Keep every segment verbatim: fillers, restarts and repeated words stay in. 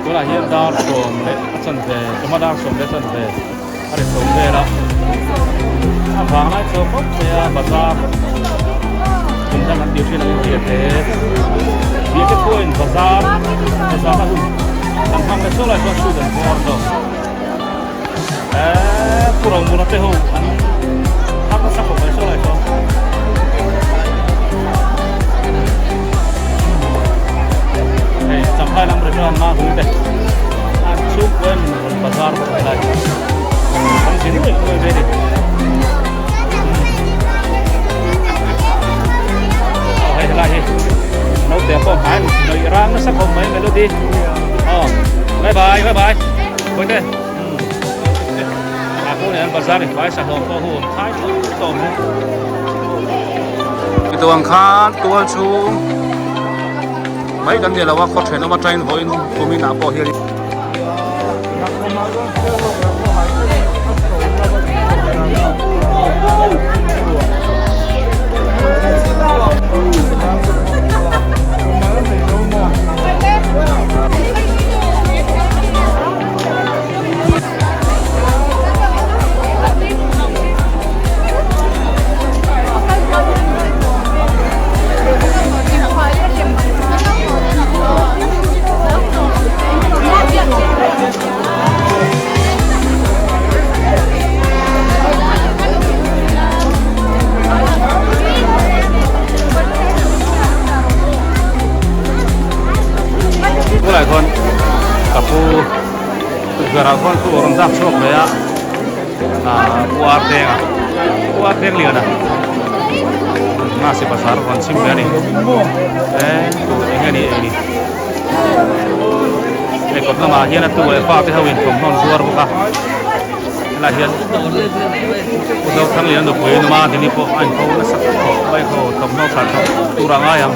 Tuai hin dar sawm le a chanve, tuma dar sawm le chanve. A ri sawm ve la. A vang lai chau khop se a bazar. Tun dan an tiu sin an tiu te. Bia ke point bazar. Bazar la hun. An hang le so lai so su dan por do. E, pura mura te ho. An hang le sa ko mai so lai so. E, Champhai lam re so an ma hu te. An su point. Bazar ko lai. Ang sini ko ko beri. Oh, hai lai. Nau te ko hai, nau irang sa ko mai melody. Oh, bye bye, bye bye. Ko te. Hmm. Ako ne an bazar ni pai sa ko ko hu. Hai to mo. Ito ang khan tual chu. Mai kan dia la wa ko train ma train ho in ko mi na ko hi. Ko lai kon ka pu. Gara kon ko orang dak sok le a. A, puar teng a. Puar teng lian a. Na si pasar kon sim beri. E, ko ini, ini. E, ko nama hian a tu e pa te hawin kon non suar ko ka. La hian. Ko dau thang lian do ko ini ma dini ko an ko na sa ko bai ko tom no sa ko. Tu rang ayam.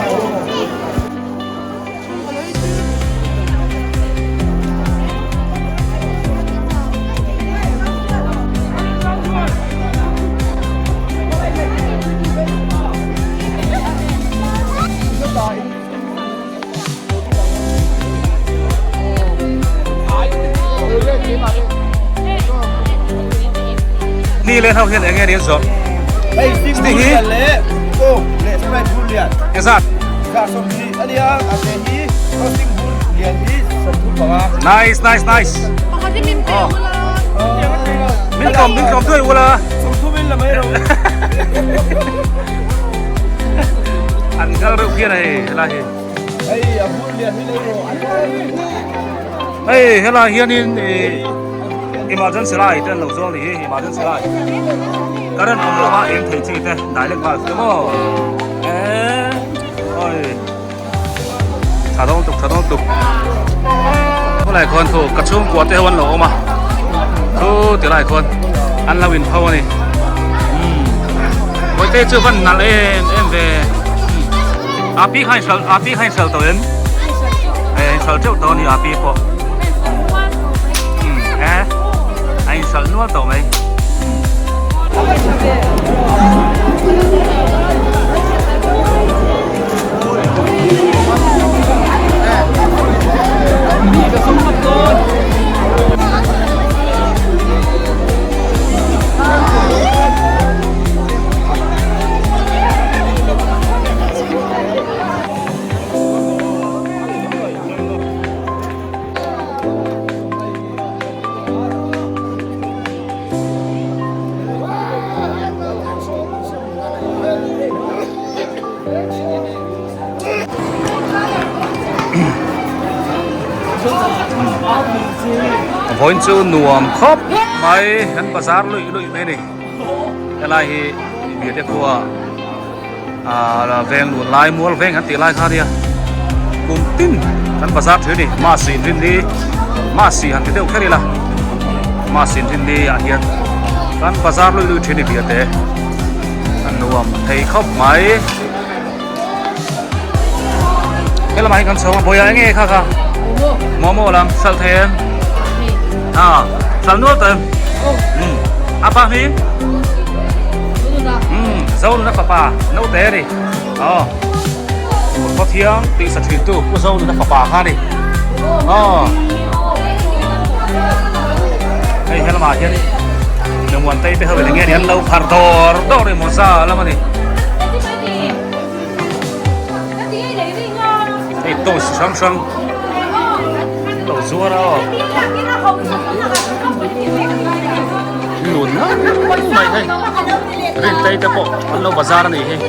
Ni le hau hian eng e ni zo. Hei, sting hi. Sting hi. Le, oh, le, Sprite bul lian. Exact. Ka som hi. Ania, a te hi, ko sting bul lian hi, sawmthum panga. Nice, nice, nice. Pakhat hi min te ula. Min kom, min kom tuai ula. Sawmthum min la mai ro. An gal reuh phian a hi, la hi. Ai, a bul lian hi le ro. Hei, hela hianin, e, emergency light te an lo zual ni hi, emergency light. Current awm lova en thei chi te, direct bulb te maw. E, oi. Ṭha dawn tuk, ṭha dawn tuk. Ko lai khuan thu, ka chhungkua te ho an lo awm a. Thu ti lai khuan. An lo inpho a ni. Hmm. Kawite chu van nal em em ve. Hmm. Api kha insal, api kha insal tawh em. E, insal teuh tawh a ni api pawh. Hmm, e, a insal nual tawh mai. Vawiin chu nuam khawp mai, kan bazar luih luih mai ni. Helai hi Biate khua. A, Venglun lai, Mual Veng han ti lai kha a nia. Kum tin kan bazar thei ni, Mahsi Inrinni, Mahsi han ti deuh kher ila. Mahsi Inrinni a hian kan bazar luih luih thei ni Biate. A nuam thei khawp mai. Helai hi kan chhawng a, Bawia eng nge kha kha? Momo. Momo lam, sal thei em? Ni. A, sal nual tawh em? O. Hmm. A pa hming? Zonuna. Hmm, Zonuna fapa. Note ni. O. Pu Thothiang, tisa ṭhin tu, Pu Zonuna fapa kha ni. Aw. Ei, hela ma hian. Nang wan teitei hau, nang hian, hian lau phar dor dor i mo sa la ma ni. Ei, to sang sang. To zuar a. Lun na mai hei. Rin teitei po. An lo bazar ni hei.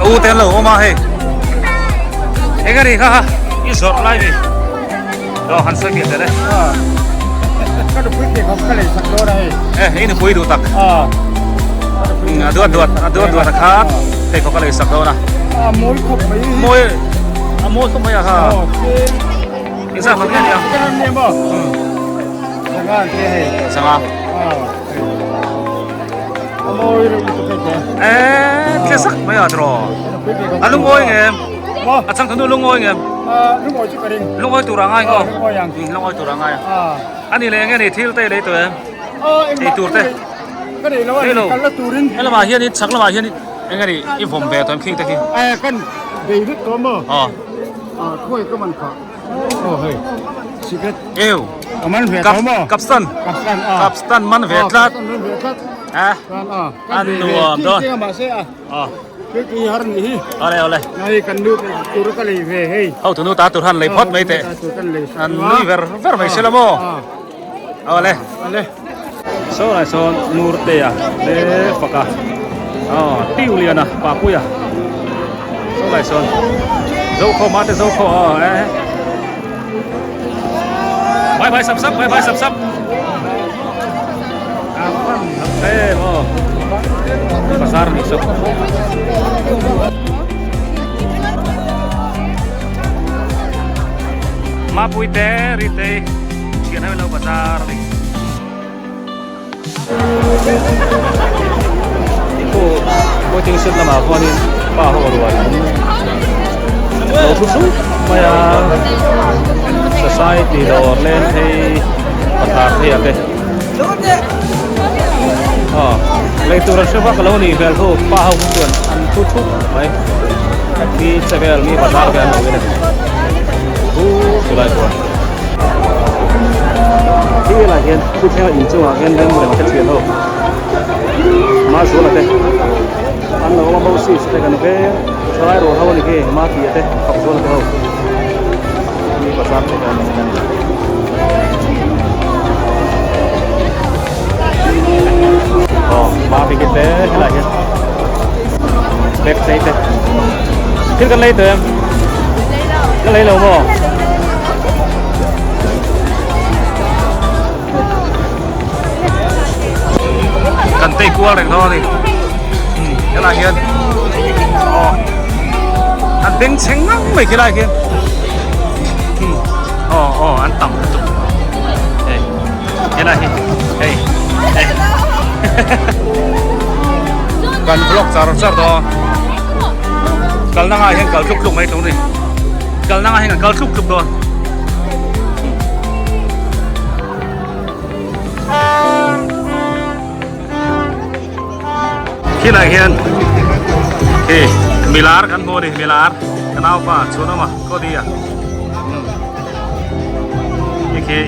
U ten lo, o ma hei. Eng a ni ha ha. I sot lai mi. Lo han sa ki te le. Ah. Ka du pui ke ko ka le sa lo ra hei. Eh, inu pui du tak. Ah. Mm, a duat duat, a duat duat tak ha. Te ko ka le sa lo ra. Ah, moi ko mai. Moi. A moi ko mai ha. Oh, okay. Isa, hangke ni a. Sanga ni mo. Hmm. Sanga, ke he. Sanga. Ah. Amo iro ito ke ke. Eh, ke sak mai a tro. A lungoi nge. Mo. A chang thanu lungoi nge. Ah, lungoi chu ka ring. Lungoi tu ra ngai ngo. Ah, lungoi yang. Hmm, lungoi tu ra ngai. Ah. Ani le nge ni thil te le tu e. Ah, ti tur te. Ka ni lo. Hello. Ka la turin. Ela ma hian ni chak la ma hian ni. Eng a ni, i vom ve tuam khing te khi. Eh, kan dei lut tuam maw. Aw. Ah, khoi ka man kha. Aw, hei. Siket. Eu. Ka man ve tuam maw. Kapstan. Kapstan, ah. Kapstan man ve tlat. Aw, kapstan man ve tlat. Ah. Kan, ah. An nuam don. Kan dei ve, dei ve ma se, ah. Aw. Ke ki har ni hi. Ole, ole. Nai kan nu ke tur ka lei ve hei. Hau tu nu ta tur han lei phot mai te. Aw, ta tur kan lei. An nui ver, ver mai se la maw. Ah. Aw le. Aw le. Saw lai sawn Nur te a, le fak a. Aw, tiu lian a, papui a. Saw lai sawn. Zo kho, ma te zo kho, aw, eh. Bye bye, sap sap, bye bye, sap sap. Aw, bang, eh, aw. Bazar ni saw. Mapui te, ri te. Sian hau lo bazar ni. Ko, ko ting sit lama ko ni pa ho ruai. Lo su su, maya society lo len hei, patar hei ate. Aw, lei tu ran se va ka lo ni vel ho, pa ho tuan, an tu tu, mai. Ti se vel ni patar vel lo ni. Tu, tu lai ko. Hi lai hian, thutheng in chunga hian leng reng ka chhian ho. Ma zual a te. An lo awm a, Moses te kan ve. Thalai ruol ho a ni hi, ma ti a te. Khawk zual a te ho. Mi pasal te kan. Aw, ma pi ki te, hi lai hian. Bek sei te. Thil kan lei tawh em? Kan lei lo maw? Kan tei kual reng tho ni. Hmm, kan lai hian. Aw. An beng cheng ngang mai khi lai hian. Hmm. Aw, aw, an tam tuk. Hei. Hei lai hi. Hei. Hei. Kan vlog char char tho. Kal na ngai hian kal tluk tluk mai tung ni. Kal na ngai hian kal tluk tluk tho. Khi lai hian, khi, milar kan hmu a ni, milar. Ka naupa, chu nama, ko dia. Hmm. Khi, khi,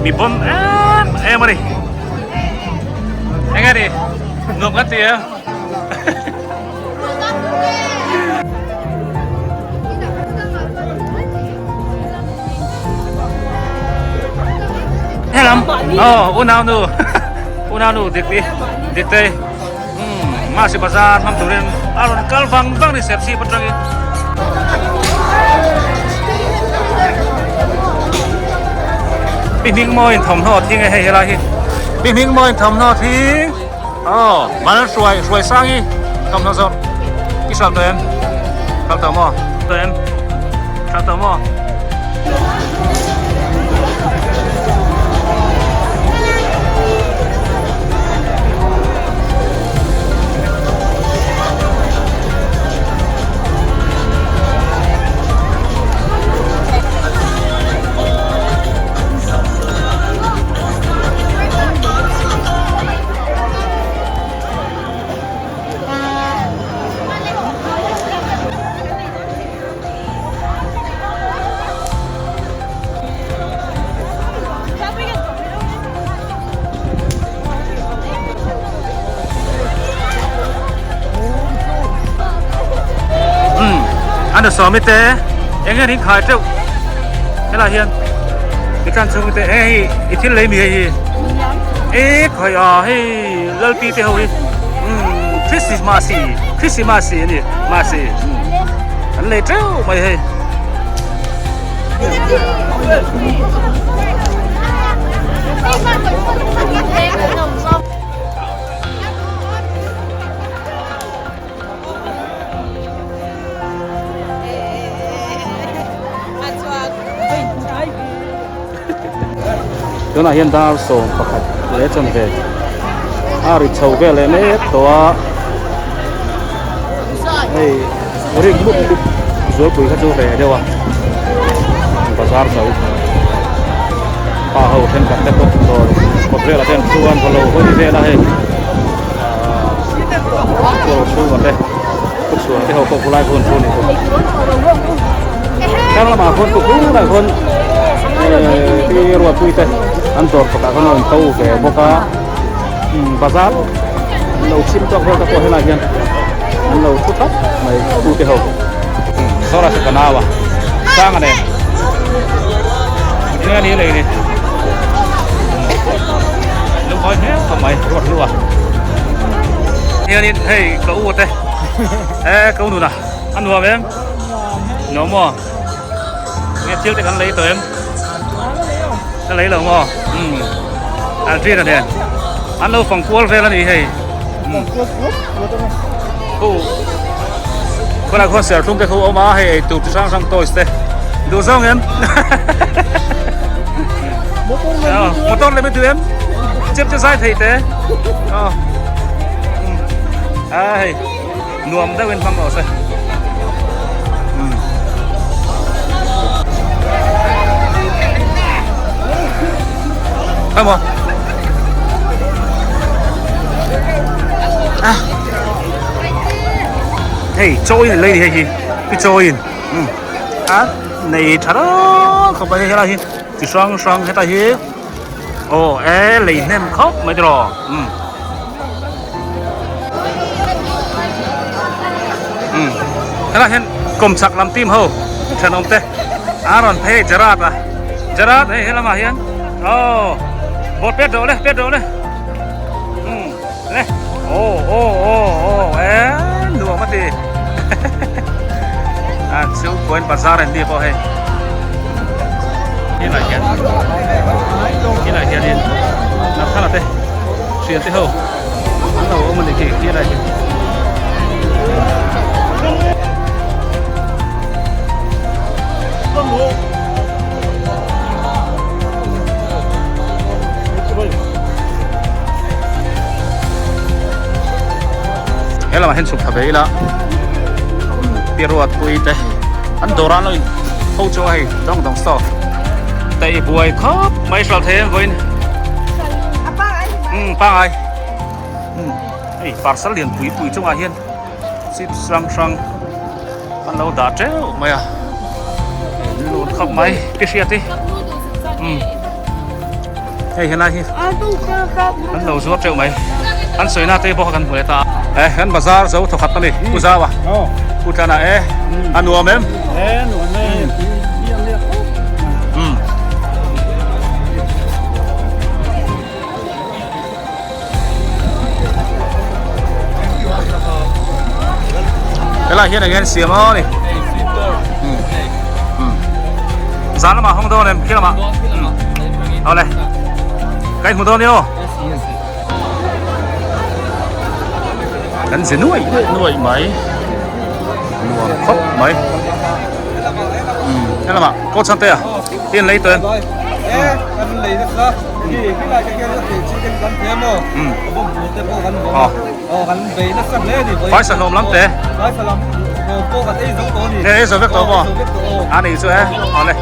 mi bon em em a ni. Eng a ni, nuam kan ti a. Hello. Oh, unaunu. Unaunu, dik, dik, dik te. Hmm, Mahse Bazar, hmang turin. Aron kal vang vang ni sepsi patang in. Pi hming maw in thawm hnaw thing e hei, hei lai hi. Pi hming maw in thawm hnaw thing. Aw, man hruai, hruai sang hi. Thawm hnaw zawr. I sal tawh em? Sal tawh maw? Tawh em? Sal tawh maw? An da sawmi te, e nge ni khai teu. He la hian. Ni kan chung te, e hi, i thil lei mi hei hi. E khai a hei, lalpi te ho hi. Mm, Christmas hi, Christmas hi ni, Mercy. Mm. An lei teu mai hei. Tuna hian dar sawm pakhat leh chanve a ri chho vel em e tawh a. Hei, rik bup bup zualpui kha chu ve deuh a. Bazar zo. Pa ho ṭhenkhat te pawh dawr kawt vel a te an thu an haw lo hawi vel a hei. Ah, kawr thu a te. Kutsuan te ho kawk kulai hun thu ni kawk. Kar lama hun kawk kulai hun. Eh, ti ruatpui te. An dawr pakhat hun an tho ve bawk a. Hmm, bazar. Lo chim tawk vel ka kawk hela hian. An lo thu thap mai tu te ho. Hmm, sawra se ka nawa. Sang a ne. Ni a ni lei ni. Lo koi he ka mai ruat lua. Ni a ni hei ka u te. Eh, ka u nuna. A nuam em? Nuam maw? Nge thil te kan lei tawh em? Kan lei lo maw? Hmm. An tui na den. An lo fang kual vel a ni hei. Hmm. Ko. Ko la ko ser thum te ko awm a hei tu tu sang sang toys te. Du zong em? Motor le mi tu em? Chep chep zai thei te. Oh. Hmm. Ai. Nuam deuhin hmang lo se. Hmm. Hai maw. Ah. Hei, chaw in lei ni hei hi. Pi chaw in. Hmm. Ah, nei tha ra khawp mai hela hi. Ti hrang hrang heta hi. Aw, e, lei hnem khawp mai tiraw. Um. Um. Hela hian kawmchak lam team ho. Ṭhenawm te. A rawn phei Gerard a. Gerard, hei, he lamah hian. Aw. Bawt pet dawh le, pet dawh le. Um. Le. Aw, aw, aw, aw, e, nuam a ti. A, chu point bazar en di pawh hei. Hi lai hian. Hi lai hian in. Na khala te. Hrial te ho. An lo awm a ni khi, hi lai hian. He lamah hian chhuk tha ve ila. Piruat pui te. An dawr a lo in ho chu hei, dawng dawng saw. Tei buai khawp mai hral thei ang vawiin. A pangai. Hmm, pangai. Hmm. Hei, parcel lian pui pui chungah hian. Chips hrang hrang. An lo dah teuh mai a. Lut khawp mai, ti hria ti. Um. Hei, hei lai hi. An lo zuar teuh mai. An sawina te pawh kan hmu leh ta. Eh, an bazar zo thaw khat a ni. Um. Pu Zau a. Aw. Pu Tlana e. Um. A nuam em? E, nuam e. Um. Um. Helai hian a ngen siam a ni. Hmm. Hmm. Zan lama hawng dawn em, khi lama. Hmm. Aw le. Kan hmu dawn ni aw. Kan zi nuai, nuai mai. Nuam khawp mai. Hmm. He lama, ko chhan te a. Tin lei tawh em? E, kan lei nasa. Hi, hi lai ka kian ka te chi kan kan te maw. Hmm. Ka bawm bu te pawh kan bawm. Aw. Aw, kan bei nasa hle ni. Paisa hlawm lam te. Paisa hlawm, aw, pawh kan ei zo tawh ni. Nge ei zo vek tawh maw? Aw, ei zo vek tawh, aw. A ni chu e. Aw le.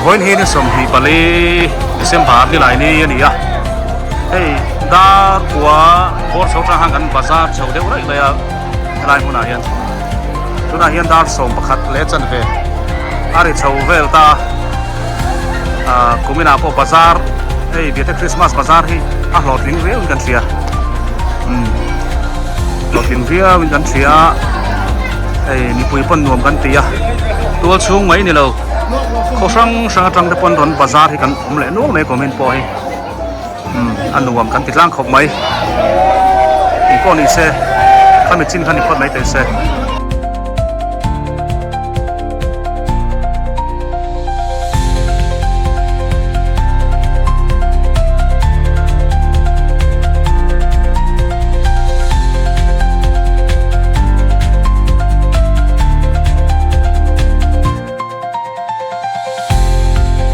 Vawiin hi ni sawmhnih pali December ni lai ni a ni a. Hei, dar kua bawr chho ṭang hang kan bazar chho deuh raih lai a, helai hmunah hian. Tunah hian dar sawm pakhat leh chanve a ri chho vel ta. A, kuminah pawh bazar, hei, Biate Christmas bazar hi A, hlawhtling viau in kan ti a. Hmm. Hlawhtling viau in kan ti a. Ei, mipui pon nuam kan ti a. Tual chung mai ni lo. Kho hrang hrang a tang te pon ron bazar hi kan um le nuam mai ko min po hi. Hmm, a nuam kan ti tlang khop mai. Ko ni se. Kha mi chin kha ni phot mai te se.